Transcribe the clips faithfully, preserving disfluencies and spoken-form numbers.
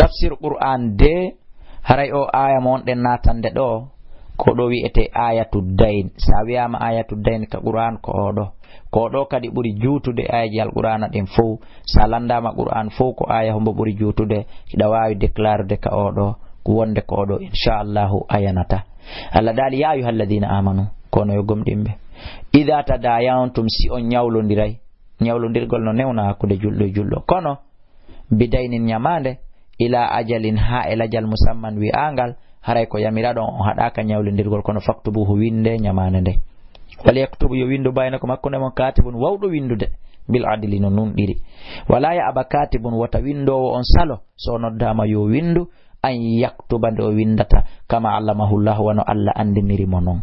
Tafsir Qur'an de, haray o aya mo wonɗen natande ɗo, ko ɗo wi'ete ayatu dayn. Sa wi'ama ayatu dayn ka Qur'an, ko o ɗo. Ko o ɗo kadi ɓuri juutude ayaji Alqur'ana ɗin fow. Sa landama Qur'an fow, ko aya hombo ɓuri juutude, hiɗa wawi déclarude ka o ɗo, ko wonde ko o ɗo, inchallahu, a yanata. Allah daali, "Ya ayyuhalladhina amanu", kono yo gomɗinɓe. "Idha tadayantum", si on ñawlondiray. Ñawlondirgol no newna hakkunde julɗo e julɗo. Kono, "bidaynin", ñamaande, "ila ajalin", haa e lajal musamman wi'aangal, haray ko yamiraɗon on haɗaaka ñawlindirgol, kono "faktubuhu", winnde ñamaande nde. "Wal yaktubu", yo winndu, "baynakum", hakkunde mon, "katibun", wawɗo winndude, "bil adli", no nunɗiri. "Wala ya'ba katibun", wota winndoowo on salo, so o noddaama yo winndu, "an yaktuba", nde o winndata, "kama allamahullahu", wano Allah anndiniri mo non.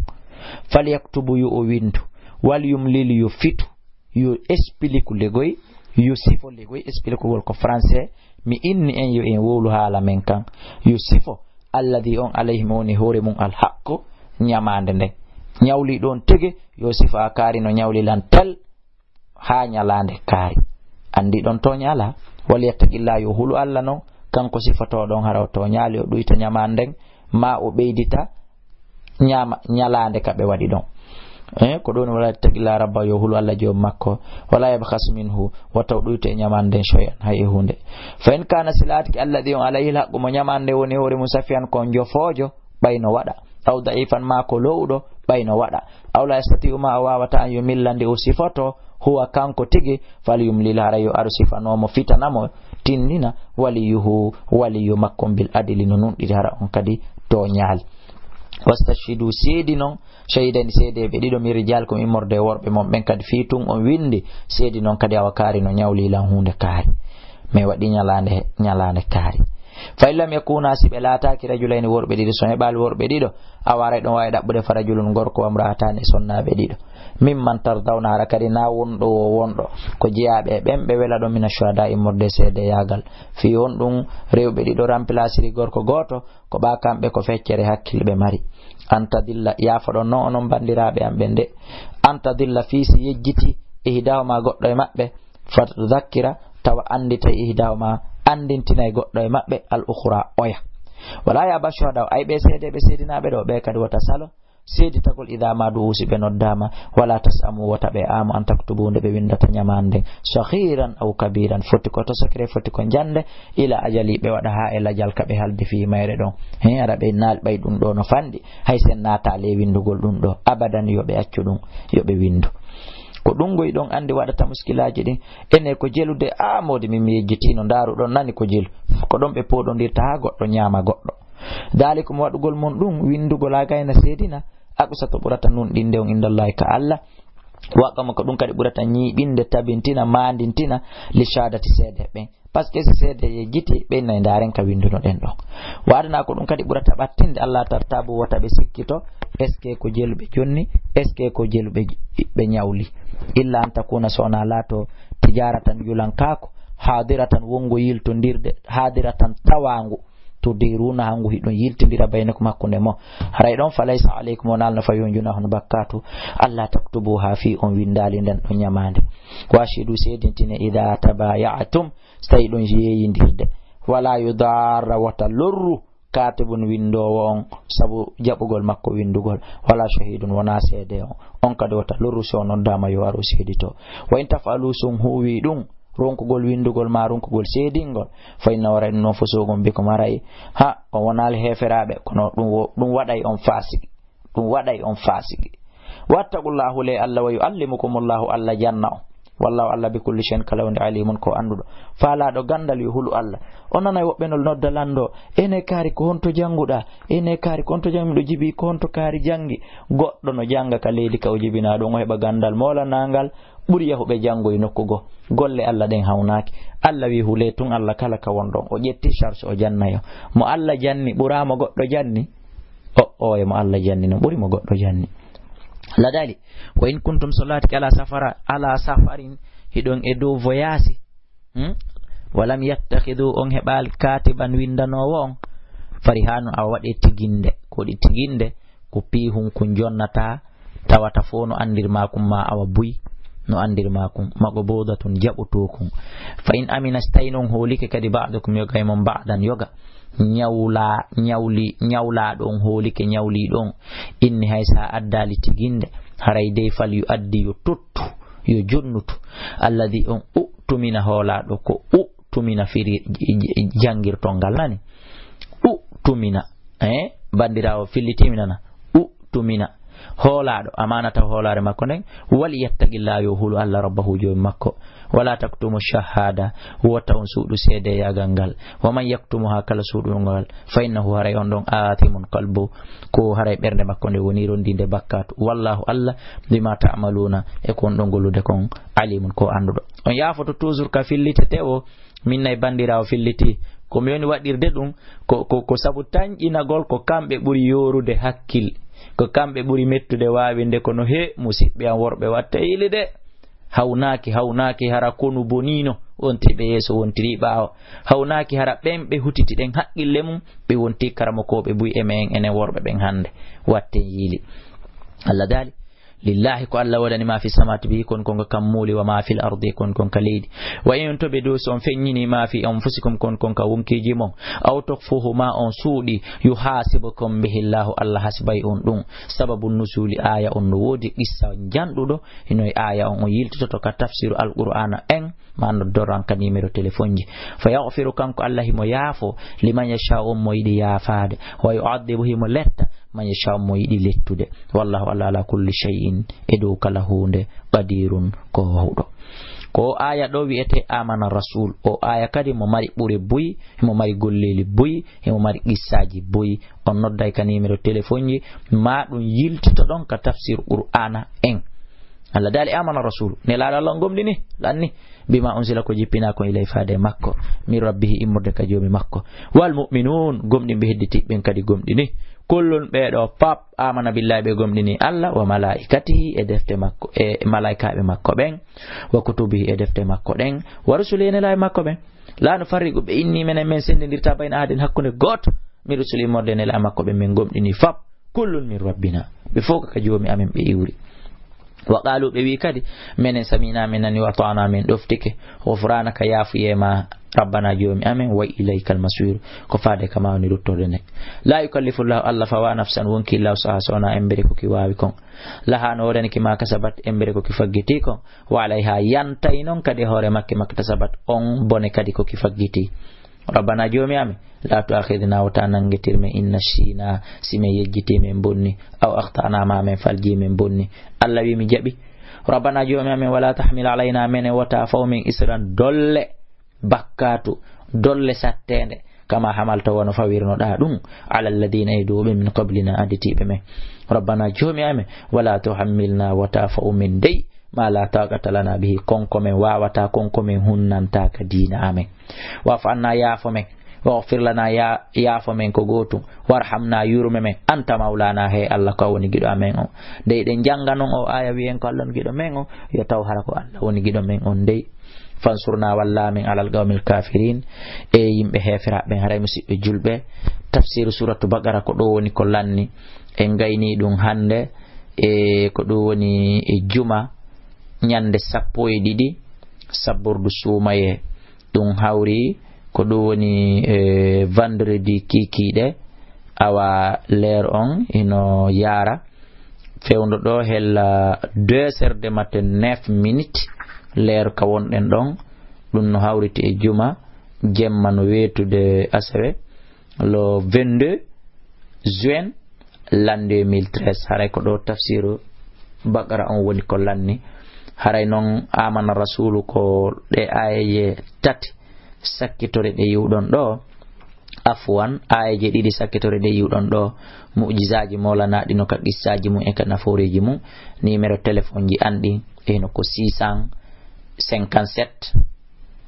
"Fal yaktubu", yo o winndu, "wal yumlil", yo fitu, yo explique ligoy, yo sifo ligoy, explique gol ko français, mi inni en yo en wowlu haala men kan, yo sifo, "alladhi", on, "alayhi", mo woni hoore mum, "al haqqu", ñamaande nden. Ñawli ɗon tege, yo sifo a kaari no ñawli lan tel, haa ñalaande kaari. Anndi ɗon tooña alaa. "Wal yattaqillah", yo hulu Allah non, kanko sifotooɗon hara o tooñaali, o ɗuyta ñamaande nden, ma o ɓeydita ñaama-, ñalaande ka ɓe waɗi ɗon. Eh, ko ɗum, "Wala yattaqilla rabba", yo hulu Allah joom makko. "Wala yabkhas minhu", wata o ɗuyto e ñamaande nden shay'an, hay e huunde. "Fa in kana", si laatike, "alladhi", on, "alayhi al-haqqu", mo ñamaande nden woni hoore mum, "safihan", ko on jofoojo, ɓay no waɗa. "Aw da'ifan", ma ko lo'uɗo, ɓay no waɗa. "Aw la yastati'u", ma o waawata, "an yumilla", nde o sifoto, "huwa", kanko tigi, "fal yumlil", hara yo aru sifano mo, fitana mo, tindina, "waliyuhu", waliyu makko, "bil adli", no nunɗiri, hara on kadi tooñaali. "Wastashhidu", seedi non, "shahidayni", seedeeɓe ɗiɗo, "min rijalikum", immorde e worɓe mon ɓen kadi, fii tun on winndi, seedi non kadi, "awa kaari no ñawli lan huunde kaari, mais waɗi ñalaande, ñalaande kaari." "Fa in lam yakuna", si ɓe laataaki, "rajulayni", worɓe ɗiɗo, so heɓaali worɓe ɗiɗo, awa haray ɗon waawi ɗaɓɓude, "fa rajulun", gorko, "wa imra'atani", e sonnaaɓe ɗiɗo. "Mimman tardawna", hara kadi na wonɗo o wonɗo, ko jeyaaɓe e ɓen ɓe wela ɗon, "mina shuhada", immorde e seedeyaagal. Fii honɗum rewɓe ɗiɗo remplaciri gorko gooto, ko ɓa kamɓe ko feccere hakkille ɓe mari. "An tadilla", yaafoɗon non onon banndiraaɓe am ɓen de. "An tadilla", fii si yejjiti, "ihdahuma", goɗɗo e maɓɓe, "fa tudhakkira", tawa annditay, "ihdahuma", anndintinay goɗɗo e maɓɓe, "al ukhra", oya. "Wala ya'ba shuhada", ay ɓe seedeeɓe seedinaaɓe ɗo, ɓe kadi wota salo seeditagol, "idha ma du'u", si ɓe noddaama, "wala tas'amu", wota ɓe aamu, "an taktubu", nde ɓe winndata ñamaande nden, "saghiran aw kabiran", foti ko to secret, foti ko jannde, "ila ajali", ɓe waɗa haa e lajal ka ɓe haldi fii mayre ɗon. He, ara ɓe naal ɓay ɗum ɗo no fanɗi, hay sen naataali e winndugol ɗum ɗo, abadan, yo ɓe accu ɗum, yo ɓe winndu. Ko ɗum goy ɗon anndi waɗata muskilaaji ɗin. Ene ko jelude, a moodi min mi yejjitiino, ndaaru ɗon nani ko jelu. Ko ɗon ɓe pooɗondirta haa goɗɗo ñaama goɗɗo. "Dhalikum", waɗugol mon ɗum, winndugol haa gayna seedina, "aqsatu", ɓurata nunɗinde on, "indallahi", ka Allah. "Wa aqwamu", ko ɗum kadi ɓurata ñiiɓinde, tabintina, maandintina, "li shahadati", seede ɓen. Parce que si seede yejjiti, ɓe nay ndaaren ka winndunoɗen ɗon. "Wa adna", ko ɗum kadi ɓurata ɓattinde, "alla tartabu", wota ɓe sikkito, est-ce que ko jelu ɓe jonni, est-ce que ko jelu ɓe, ɓe ñawli. "Illa an takuna", so wonaa laato, "tijaratan", yulankaaku, "hadiratan", wonngo yiltondirde, "hadiratan", tawaangu, "tudirunaha", ngu hiɗon yiltindira, "baynakum", hakkunde mon. Haray ɗon, "falaysa alaykum", wonaa no fawi on, "junahun", bakkaatu, "alla taktubuha", fii on winndaali nden ɗon ñamaande. "Wa ashhidu", seedintine, "idha tabaya'tum", so tawi ɗon yeeyindirde. "Wala yudarra", wota lorru, "katibun", winndoowo on, sabu jaɓugol makko winndugol. "Wala shahidun", wonaa seede on. On kadi wota lorru, si o noddaama yo aru seedito. "Wa in taf'alu", si on huuwi ɗum, ronkugol winndugol ma ronkugol seedingol, "fa inna", waray ɗum non, "fusuqun bikum", haray, ha, on wonaali heeferaaɓe, kono ɗum wo-, ɗum waɗay on faasiki. Ɗum waɗay on faasiki. "Wattaqullah", hulee Allah, "wa yu'allimukumullahu", Allah janna on. "Wallahu", Allah, "bi kulli shay'in", kala huunde, "alimun", ko annduɗo. Faalaaɗo ganndal, yo hulu Allah. On nanay woɓɓe no nodda lanndo, "Ene kaari, ko honto jannguɗaa? Ene kaari, ko honto janngi? Miɗo jibi, ko honto kaari janngi?" Goɗɗo no jannga ka leydi ka o jibinaa ɗum, o heɓa ganndal moolanaangal, ɓuri yahuɓe janngo e nokku goo. Golle Allah ɗen hawnaaki. Allah wi hulee tun Allah kala ka wonɗon. O ƴetti charge, o jannayo. Mo Allah janni ɓuraa mo goɗɗo janni? O, o e mo Allah janni non ɓuri mo goɗɗo janni. Allah daali, "Wa in kuntum", so laatike, "ala safara-, ala safarin", hiɗon e dow voyage. Hmm? "Wa lam yattakhidu", on heɓaali, "katiban", winndanoowo on. "Farihanun", awa waɗee tiginde. Ko waɗi tiginde? Ko piihun kun jonnataa, tawata fof no anndir maa kun, ma awa buy, no anndir maa kun, maqbudatun, jaɓotoo kun. Fa in amina, si tawi non hoolike kadi ba'dukum, yoga e mon, ba'dan, yoga, ñawla-, ñawli-, ñawlaaɗo on hoolike ñawliiɗo on, inni hay sa addaali tiginde, haray dey fal yu addi yo tottu, yo jonnutu, alladi on u'tumina hoolaaɗo ko u tumina firi j-, j-, janngirtol ngal nani. U tumina. Eh? Banndiraawo fillitiimi nana. U tumina. Hoolaaɗo, amaana taw hoolaare makko nden, wal yattaqillaa, yo hulu Allah rabbahu joomi makko. Wala taktumu shahada, wota on suuɗu seedeyaagal ngal. Wa man yaktumuha, kala suuɗuɗo ngal, fa innahu, haray on ɗon, aathimun qalbu, ko haray ɓernde makko nde woni rondinde bakkaatu. Wallahu Allah, bima ta'maluna, e ko on ɗon gollude kon, alimun, ko annduɗo. On yaafoto toujours ka fillitete o, min nay banndiraawo filliti. Ko mi woni waɗirde ɗum, ko, ko, ko sabu tanƴinagol, ko kamɓe ɓuri yoorude hakkil, ko kamɓe ɓuri mettude waawinde, kono he, musiɓɓe am worɓe, watte hiili de. Hawnaaki, hawnaaki hara konu boniino, wonti ɓe yeeso, wontiri ɓaawo. Hawnaaki hara ɓen ɓe hutiti ɗen haqqille mum, ɓe wonti karamokooɓe buy e men enen worɓe ɓen hannde. Watten yiili. Allah daali, lillahi, ko Allah wodani ma fi samawati, ɓe kon kon ka kammuuli, wa ma fil ardi, kon kon ka leydi. Wa in tubdu, so on feññini, ma fi anfusikum, kon kon ka wonkiiji mon, aw tukhfuhu, ma on suuɗi, yuhasibukum bihi Allahu, Allah hasbay on ɗum. Sababu nusuli aaya on no woodi qissa njanɗuɗo, hino e aaya on, on yiltoto ka tafsiru Alqur'aana en, ma noddoran ka numéro téléphone ji. Fa yaghfiru, kanko Allah himo yaafo, liman yasha, on mo yiɗi yaafaade. Wa yu'adhibu, himo letta, man yasha, on mo yiɗi lettude. Wallahu Allah ala kulli shay'in, e dow kala huunde, qadirun, ko wawɗo. Ko o aaya ɗo wi'ete amana rasul. O aaya kadi mo mari ɓure buy, himo mari golleeli buy, himo mari qissaaji buy. On nodday ka numéro téléphone ji, ma ɗum yiltito ɗon ka tafsir Qur'aana en. Allah daali, amana rasulu, nelaaɗo Allah on gomɗini, lanni, bima unsila, ko jippinaa kon, ilay, faade e makko, min rabbihi, immorde ka joomi makko, wal mu'minun, gomɗinɓe hedditiiɓe ɓen kadi gomɗini, kullun, ɓee ɗoo pap, amana billahi, ɓe gomɗini Allah, wa malaikatihi, e defte makko, e malaikaaɓe makko ɓen, wa kutubihi, e defte makko ɗen, wa rusulihi, e nelaaɓe makko ɓen, la nufarriqu, ɓe inni menen, men senndindirta, bayna ahadin, hakkunde gooto, min rusuli, immorde e nelaaɓe makko ɓen, men gomɗini fap, kullun min rabbina, ɓe fof ko ka joomi amen ɓe iwri. Wa qaalu, ɓe wi kadi, menen sami'na, men nani, wa ata'na, men ɗoftike, ghufranaka, yaafuyee ma, rabbana, joomi amen, wa ilaykal masir, ko faade ka ma woni ruttorde nden. La yukallifu Llahu, Allah fawa nafsan, wonkillaahu, wus'aha, so wonaa embere ko ki waawi kon. Laha, no woodani ki, ma kasabat, embere ko ki faggiti kon, wa alayha, yantay non kadi e hoore makki, maktasabat, on bone kadi ko ki faggiti. Rabbana, joomi amen, la tu'akhidhna, wota nanngitir men, in nasina, si men yejjiti, men bonni, aw akhta'na, ma men falji, men bonni. Allah wi, mi jaɓi. Rabbana, joomi amen, wala tahmil alayna, menen wota faw men, isran, dolle, bakkaatu, dolle satteende, kama hamalta, wano fawirnoɗaa ɗum, ala alladhina, e dow ɓe, min qablina, aditiiɓe men. Rabbana, joomi amen, wala tuhammilna, wota faw men dey, ma la taqata lana bihi, kon ko men waawataa, kon ko men hunnantaa ka diina amen. Wa'fu anna, yaafo men. Waghfir lana, ya-, yaafo men ko gootum. Warhamna, yurme men. Anta mawlana, he Allah ko a woni giɗo amen on. Nde eɗen jannga non o aaya, wi'en ko Allah on giɗo men on, yo taw hara ko Allah woni giɗo men on dey. Fansurna, walla men, alal qawmil kafirin, e yimɓe heeferaaɓe ɓen. Haray, musiɓɓe julɓe, tafsiru suratu Baqara ko ɗo woni ko lanni. En gayni ɗum hannde, e ko ɗum woni e juma, ñande sappo e ɗiɗi sabbordu suumayee. Ɗum hawri ko ɗum woni, e, vendredi kiikiiɗe, awa leer on hino yaara. Fewndo ɗo hela deux heures de matin, neuf minutes, leer ka wonɗen ɗon. Ɗum no hawriti e juma, jemma no weetude asawe, le vingt-deux juin, l'an deux mille treize. Haray ko ɗo tafsiru Baqara on woni ko lanni. Haray non, amana rasulu, ko ɗe aayeje tati sakkitore ɗe yiwɗon ɗo. Afwan, aayeje ɗiɗi sakkitore ɗe yiwɗon ɗo, mu'jizaaji moolanaaɗi no ka qissaaji mum e ka nafooreeji mum. Numéro téléphone ji an ɗin, e hino ko six cent cinquante-sept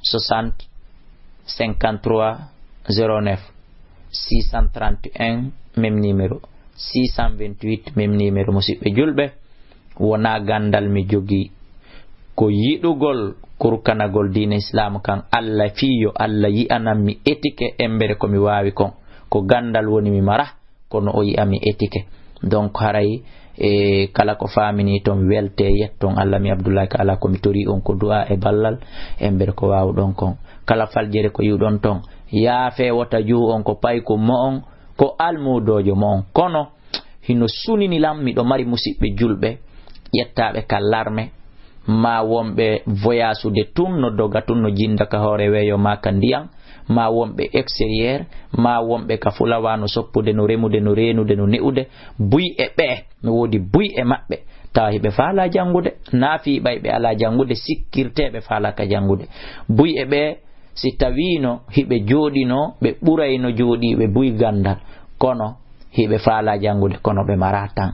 soixante cinquante-trois zéro neuf, six cent trente et un, même numéro, six cent vingt-huit, même numéro. Musiɓɓe julɓe, wonaa ganndal mi jogii, ko yiɗugol kurkanagol diina Islaamu kan, Allah fii yo Allah yi'anan mi etike embere ko mi waawi kon. Ko ganndal woni mi mara, kono o yi'a mi etike. Donc, haray E kala ko faamini ton, welte, yetton Allah. Mi Abdullahi ka ala ko mi tori on ko du'a e ballal, embere ko waawuɗon kon. Kala faljere ko yi'uɗon ton, yaafe wota juu on ko payko mo'on, ko almuudoojo mo'on. Kono hino sunini lan, miɗo mari musiɓɓe julɓe, ƴettaaɓe ka larme, ma wonɓe voyasude tun, no doga tun, no jinda ka hoore weeyo ma ka ndiyan, ma wonɓe extérieur, ma wonɓe ka fulawa, no soppude, no remude, no reenude, no ne'ude. Buy e ɓe, no woodi buy e maɓɓe, tawa hiɓe faala jangude. Naa fii ɓay ɓe ala jangude, sikkirte ɓe faala ka jangude. Buy e ɓe, si tawiino hiɓe jooɗino, ɓe ɓurayno jooɗiiɓe buy gandal. Kono hiɓe faala jangude, kono ɓe mara tan.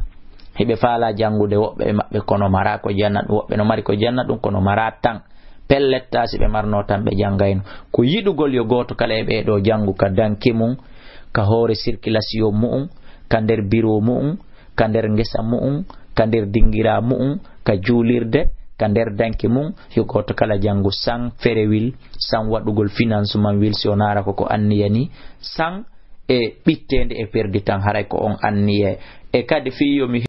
Hiɓe faala jangude, woɓɓe e maɓɓe, kono mara ko janna ɗum. Woɓɓe no mari ko janna ɗum, kono mara tan. Pellet, taa si ɓe marno tan, ɓe jangayno. Ko yiɗugol yo gooto kala e ɓee ɗoo jangu ka danki mum, ka hoore circulation mu'um, ka nder biro mu'um, ka nder ngesa mu'um, ka nder dingira mu'um, ka juulirde, ka nder danki mum, yo gooto kala jangu san ferewil, san waɗugol financement wil, si o naara ko ko anniya ni, san e ɓitteende e perdi tan, haray ko on anniya. E kadi fii yo mi